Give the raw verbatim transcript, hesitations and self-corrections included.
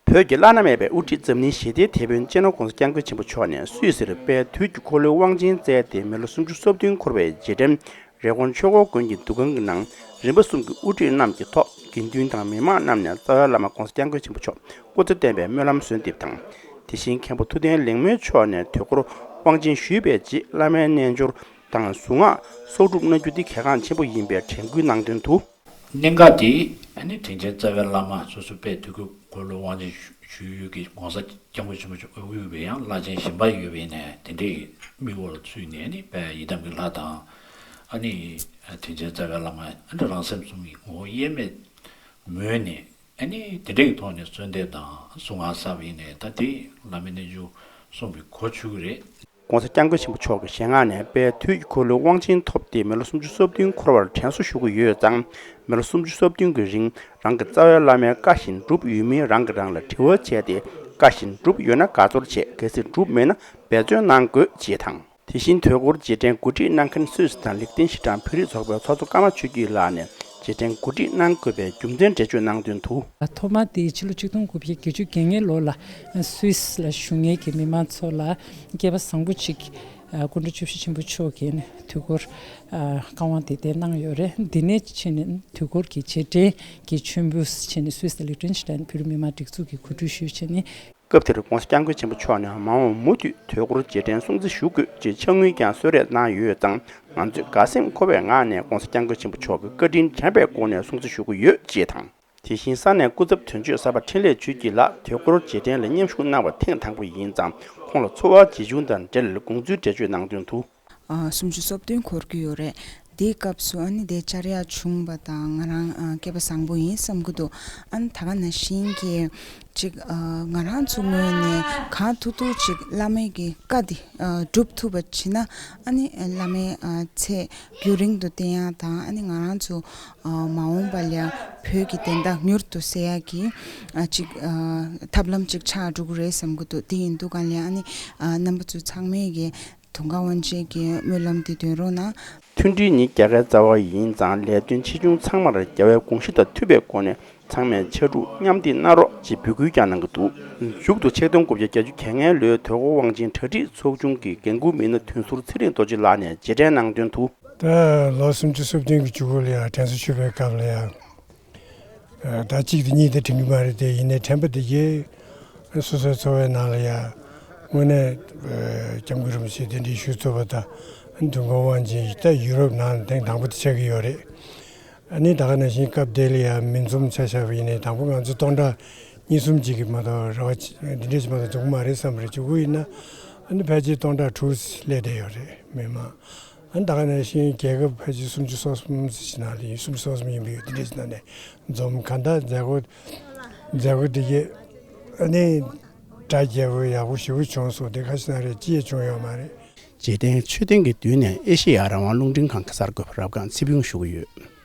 བོད་ཀྱི་བླ་ན་མེད་པའི་དབུ་ཁྲིད་འཛམ་གླིང་ཞི་བདེའི་དེད་དཔོན་སྤྱི་ནོར་༧གོང་ས་༧སྐྱབས་མགོན་ཆེན་པོ་མཆོག་ནས་སུད་སིར་དཔལ་དུས་ཀྱི་འཁོར་ལོའི་དབང་ཆེན་བསྩལ་ཏེ་མི་ལོ་སུམ་ཅུ་སོ་བདུན་འཁོར་བའི་རྗེས་དྲན་རེབ་གོང་ཆོས་འཁོར་དགོན་གྱི་འདུ་ཁང་གི་ནང་རིམ་པ་གསུམ་གྱི་དབུ་ཁྲིད་རྣམས་ཀྱི་ཐོག་དགེ་འདུན་དང་མི་མང་རྣམས་ནས་རྩ་བའི་བླ་མ་༧གོང་ས་༧སྐྱབས་མགོན་ཆེན་པོ་མཆོག་སྐུ་ཚེ་བརྟན་པའི་སྨོན་ལམ་གསོལ་འདེབས་དང་། དེ་བཞིན་མཁན་པོ་ཐུབ་བསྟན་ལེགས་སྨོན་མཆོག་ནས་དུས་འཁོར་དབང་ཆེན་ཞུས་པའི་རྗེས་བླ་མའི་རྣལ་འབྱོར་དང་གཟུངས་སྔགས་གསོག་སྒྲུབ་གནང་རྒྱུ་འདི་གལ་འགངས་ཆེན་པོ་ཡིན་པའི་དྲན་སྐུལ་གནང་དོན་དུ། གནད་འགག་དེ་ཨ་ནི་དྲིན་ཅན་རྩ་བའི་བླ་མ་སོ་སོ་དཔལ་དུས་ཀྱི་འཁོར་ལོའི་དབང་ཆེན་ཞུ་ཞུ་ཡུལ་གྱི་༧གོང་ས་༧སྐྱབས་མགོན་ཆེན་པོ་མཆོག་དབུས་པའི་ཡང་བླ་ཆེན་གཞན་པ་ཡོད་པ་ཡིན་ནའི་དེ་འདྲའི་མིག་འོག་ལ་ཚུད་ནས་ཨ་ནི་དཔལ་ཡི་དམ་གྱི་ལྷ་དང་ཨ་ནི་དྲིན་ཅན་རྩ་བའི་བླ་མ་ཨ་ནི་རང་སེམས་གསུམ་གྱི་ངོ་བོ་དབྱེར་མེད་མོས་ནས་ཨ་ནི་དེ་འདྲའི་ཐོག་ནས་གསོལ་འདེབས་དང་གཟུངས་སྔགས་བསགས་པ་ཡིན་ནའི་ད་དེ་བླ་མའི་རྣལ་འབྱོར་གསུངས་པའི་གོ་ཆོད་ཀྱི་རེད། ༸གོང་ས་༸སྐྱབས་མགོན་ཆེན་པོ་མཆོག་གི་ཞལ་སྔ་ནས་དཔལ་དུས་ཀྱི་འཁོར་ལོའི་དབང་ཆེན་ཐོབ་སྟེ་མི་ལོ་སུམ་ཅུ་སོ་བདུན་འཁོར་བར་དྲན་གསོ་ཞུ་གི་ཡོད་ཙང་། མི་ལོ་སུམ་ཅུ་སོ་བདུན་གྱི་རིང་རང་གི་རྩ་བའི་བླ་མའི་བཀའ་བཞིན་བསྒྲུབས་ཡོད་མིན་རང་གིས་རང་ལ་དྲི་བ་བྱས་ཏེ། བཀའ་བཞིན་བསྒྲུབས་ཡོད་ན་དགའ་ཚོར་བྱེད། གལ་སྲིད་བསྒྲུབས་མེད་ན་འབད་བརྩོན་གནང་དགོས་ཅེས་དང་། དེ་བཞིན་དུས་འཁོར་རྗེས་དྲན་གོ་སྒྲིག་གནང་མཁན་སུད་སི་དང་ལིག་ཏེན་ཤི་ཊན་བོད་རིགས་ཚོགས་པའི་ཚོགས་གཙོ་ཀརྨ་ཆོས་སྐྱིད་ལགས་ནས་རྗེས་དྲན་གོ་སྒྲིག་གནང་དགོས་པའི་རྒྱུ་མཚན་འགྲེལ་བརྗོད་གནང་དོན་དུ། ཐོག་མ་དེ་ཕྱི་ལོ་ཆིག་སྟོང་དགུ་བརྒྱ་བརྒྱད་ཅུ་གྱ་ལྔའི་ལོ་ལ་སུད་སི་ལ་བཞུགས་མཁན་གྱི་མི་མང་ཚོ་ལ་སྐལ་པ་བཟང་པོ་ཅིག་སྐུ་ཕྲེང་བཅུ་བཞི་ཆེན་པོ་མཆོག་གིས་དུས་འཁོར་བཀའ་དབང་དེ་དེ་གནང་ཡོད་རེད། འདི་ནས་ཕྱིན་ནས་དུས་འཁོར་གྱི་རྗེས་དྲན་གྱི་མཆོད་འབུལ་ཕྱིན་ནས་སུད་སི་དང་ལིག་ཏེན་ཤི་ཊན་བོད་རིགས་མི་མང་སྒྲིག་འཛུགས་ཀྱིས་གོ་སྒྲིག་ཞུས་བྱས་ནས། སྐབས་དེར་༸གོང་ས་༸སྐྱབས་མགོན་ཆེན་པོ་མཆོག་ནས་མ་འོངས་མུ་མཐུད་དུས་འཁོར་རྗེས་དྲན་སྲུང་བརྩི་ཞུ་དགོས་ཅེས་ཕྱག་དངུལ་ཀྱང་གསོལ་རས་གནང་ཡོད་ཙང་། ང་ཚོས་དགའ་སེམས་འཁོལ་བའི་ངང་ནས་༸གོང་ས་༸སྐྱབས་མགོན་ཆེན་པོ་མཆོག་གི་བཀའ་དྲིན་དྲན་པའི་སྒོ་ནས་སྲུང་བརྩི་ཞུ་གི་ཡོད་ཅེས་དང་། དེ་བཞིན་ས་གནས་སྐུ་ཚབ་དོན་གཅོད་གསར་པ་འཕྲིན་ལས་ཆོས་སྐྱིད་ལགས་དུས་འཁོར་རྗེས་དྲན་ལ་མཉམ་ཞུགས་གནང་བ་ཐེངས་དང་པོ་ཡིན་ཙང་། ཁོང་ལ་འཚོ་བ་ཇི་བྱུང་དང་འབྲེལ་དགོངས་ཚུལ་འགྲེལ་བརྗོད་གནང་དོན་དུ། ཨ་སུམ་ཅུ་སོ་བདུན་འཁོར་གྱི་ཡོད་རེད། དེའི་སྐབས་སུ་ཨ་ནི་དེ་བཅར་ཡག་བྱུང་བ་དང་ང་རང་ཨ་སྐལ་པ་བཟང་པོ་ཡིན་བསམ་གྱི་འདུག་ཨ་ནི་ད་ག་ནང་བཞིན་གྱི་ཅིག་ཨ་ང་རང་ཚོ་ངོས་ནས་གང་ཐུབ་ཐུབ་ཅིག་བླ་མའི་གི་བཀའ་དེ་ཨ་སྒྲུབ་ཐུབ་པ་བྱེད་ན། ཨ་ནི་བླ་མའི་ཨ་ཚེ་རྒྱུན་རིང་དུ་བརྟན་ཡག་དང་། ཨ་ནི་ང་རང་ཚོ་ཨ་མ་འོངས་པ་ལ་ཡང་བོད་ཀྱི་དན་རྟགས་མྱུར་དུ་གསལ་ཡག་གི་ཨ་ཅིག་ཨ་ཐབས་ལམ་ཅིག་ཆགས་འགྲོ་གི་རེད་བསམ་གྱི་འདུག་དེ་ཡིན་དུས་གང་ལ་ཡང་ཨ་ནི་ཨ་རྣམ་པ་ཚོ་ཚང་མས་གི་དུང་དཀར་དབང་ཆེན་གྱི་སྨོན་ལམ་འདི་འདོན་རོགས་གནང་། མཐུན་སྒྲིལ་ནི་རྒྱལ་ཁའི་རྩ་བ་ཡིན་ཙང་། ལས་དོན་ཆེ་ཆུང་ཚང་མར་རྒྱལ་བའི་དགོངས་གཞི་དང་མཐུན་པའི་སྒོ་ནས་ཚང་མས་ཕྱར་གྲུ་མཉམ་འདེགས་གནང་རོགས་ཅེས་འབོད་སྐུལ་ཀྱང་གནང་གི་འདུག་མཇུག་ཏུ་ཆིག་སྟོང་དགུ་བརྒྱ་བརྒྱད་ཅུ་གྱ་ལྔའི་ལོའི་དུས་འཁོར་དབང་ཆེན་གྲ་སྒྲིག་ཚོགས་ཆུང་གི་འགན་འཁུར་མི་སྣ་དོན་ཟུར་ཚེ་རིང་རྡོ་རྗེ་ལགས་ནས་རྗེས་དྲན་གནང་དོན་དུ། ད་ལོ་སུམ་ཅུ་སོ་བདུན་གྱི་མཇུག་གུ་ལ་ཡང་དྲན་གསོ་ཞུ་བའི་སྐབས་ལ་ཡང་། ཨ་ད་གཅིག་དང་གཉིས་དེ་དྲན་གྱི་མ་རེད་དེ། ཡིན་ནའི་དྲན་པ་དེ་གྱིས་སོ་སོའི་འཚོ་བའི་ནང་ལ་ཡང་དངོས་གནས་ཨ་སྐྱབས་མགོན་རིན་པོ་ཆེ་གདན་འདྲེན་ཞུ་ཐུབ་པ་དང་། དུས་འཁོར་དབང་ཆེན་ད་ཡུ་རོབ་ནང་ཐེངས་དང་པོ་དེ་ཆགས་ཀྱི་ཡོད་རེད། ཨ་ནི་ད་ག་ནང་བཞིན་སྐབས་དེ་ལ་ཡང་མི་འཛོམས་ཆ་བཞག་པ་ཡིན་ནའི་དང་པོ་ང་ཚོ་སྟོང་ཕྲག་གཉིས་གསུམ་ཅིག་གིས་མ་གཏོགས་རེ་བ་ཅི་འདི་འདྲ་ཞིག་མ་གཏོགས་འཛོམས་ཀྱི་མ་རེད་བསམ་པ་རེད། གཅིག་པུ་ཡིན་ན་ཨ་ནི་ཕལ་ཆེར་སྟོང་ཕྲག་དྲུག་སླེབས་བསྡད་ཡོད་རེད་མི་མང་། ཨ་ནི་ད་ག་ནང་བཞིན་རྒྱལ་ཁབ་ཕལ་ཆེར་སུམ་ཅུ་སོ་གསུམ་ཙམ་ཞིག་ནང་ལ་ཡིན། སུམ་ཅུ་སོ་གསུམ་ཡིན་པའི་འདི་འདྲ་ཞིག་ནང་ནས་འཛོམས། གང་ལྟར་མཛད་སྒོ་མཛད་སྒོ་འདི་གས་ཨ་ནི་གྲ་རྒྱས་པོ་ཡག་པོ་ཞེ་པོ་བྱུང་སོང་། དེ་ཁ་ཤས་ན་རེ་ཅི་ཡང་བྱུང་ཡོད་མ་རེད། རྗེས་དྲན་མཆོད་རྟེན་གྱི་མདུན་ནས་ཨེ་ཤེ་ཡ་རང་དབང་རླུང་འཕྲིན་ཁང་གི་གསར་འགོད་པ་རབ་སྒང་ཚེ་ཕུན་ཞུ་གི་ཡོད།